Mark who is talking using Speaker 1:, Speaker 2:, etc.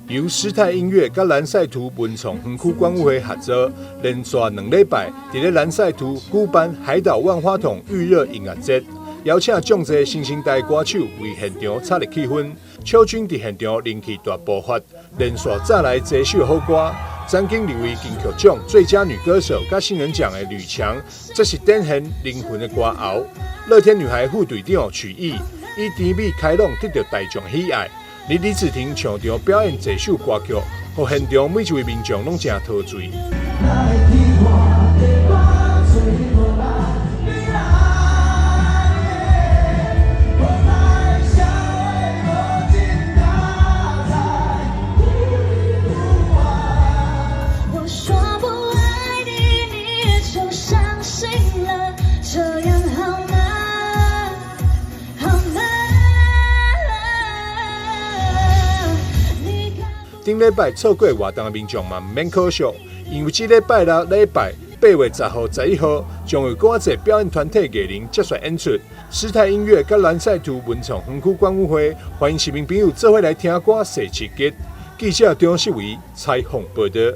Speaker 1: 由師太音樂佮蘭賽圖文創園區管委會合作，連續2禮拜，佇咧蘭賽圖舉辦海島萬花筒預熱音樂節，邀請眾濟新生代歌手為現場炒熱氣氛。小軍佇現場人氣大爆發，連續炸來濟首好歌。曾經入圍金曲獎最佳女歌手佮新人獎的呂薔，則是展現靈魂的歌喉。樂天女孩副隊長曲藝以甜美開朗得到大眾喜愛。而李子婷上場表演濟首歌曲，予現場每一位民眾攏誠陶醉。頂禮拜錯過活動的民眾嘛，毋免可惜，因為這禮拜六禮拜8月10號、11號，將有閣較濟表演團體藝人接續演出。師太音樂佮蘭賽圖文創園區管委會歡迎市民朋友做伙來聽歌、踅市集。記者張世維採訪報導。